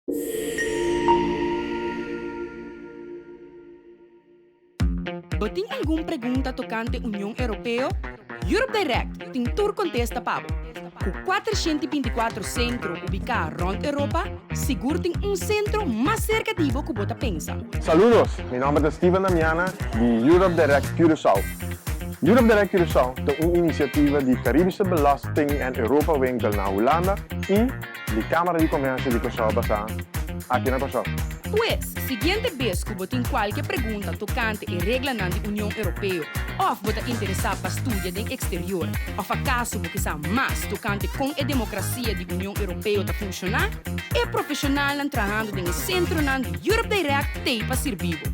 Bo tin algun pregunta tokante Union Europeo? Europe Direct tin tur kontesta pa bo. Ku 424 sentro ubiká rònt Europa, sigur tin un sentro mas serka di bo ku bo ta pensa. Saludos! Mi nòmber ta Steven Damiana di Europe Direct Curaçao. Europe Direct Curaçao ta un inisiativa di Caribische Belasting en Europawinkel na Hulanda i Di Kámara di Komèrsio di Kòrsou basá aki na Kòrsou. Pues, siguiente bes ku bo tin kualke pregunta tokante e reglanan di Union Europeo òf bo ta interesá pa studia den eksterior òf akaso bo ke sa mas tokante kon e demokrasia di Union Europeo ta funshoná, e profeshonalnan trahando den e sentronan di Europe Direct t'ei pa sirbi bo.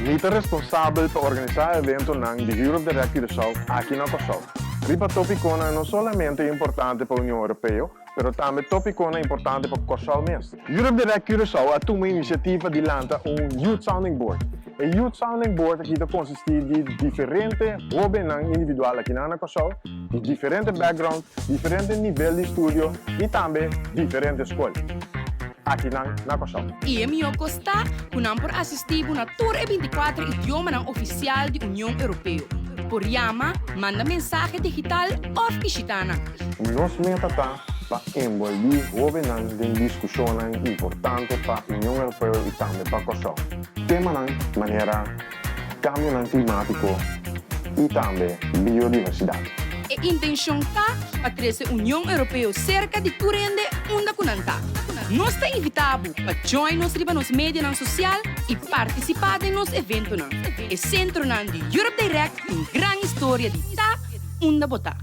Mi ta responsabel pa organisá eventonan di Europe Direct Curaçao aki na Kòrsou. Riba tópikonan no solamente importante pa Union Europeo, pero tambe tópikonan importante pa Kòrsou mes. Europe Direct Curaçao a tuma inisiativa di lanta un Youth Sounding Board. E Youth Sounding Board aki ta konsistí di diferente hóbennan individual akinan na Kòrsou, di diferente background, diferente nivel di studio i tambe diferente skol akinan na Kòrsou. I e mihó kos ta ku nan por asistí bo na tur e 24 idiomanan ofisial di Union Europeo. Por yama, manda mensahe digital òf bishitá nan. Nos meta ta pa enbolbí hóbennan den diskushonnan importante pa Union Europeo i tambe pa Kòrsou. Temanan manera kambionan klimátiko i tambe biodiversidat. E intenshon ta pa trese Union Europeo serka di tur hende unda ku nan ta. Nos ta invitá bo pa join nos riba nos medianan sosial i partisipá den nos eventonan. E sentronan di Europe Direct tin gran historia di ta unda bo ta.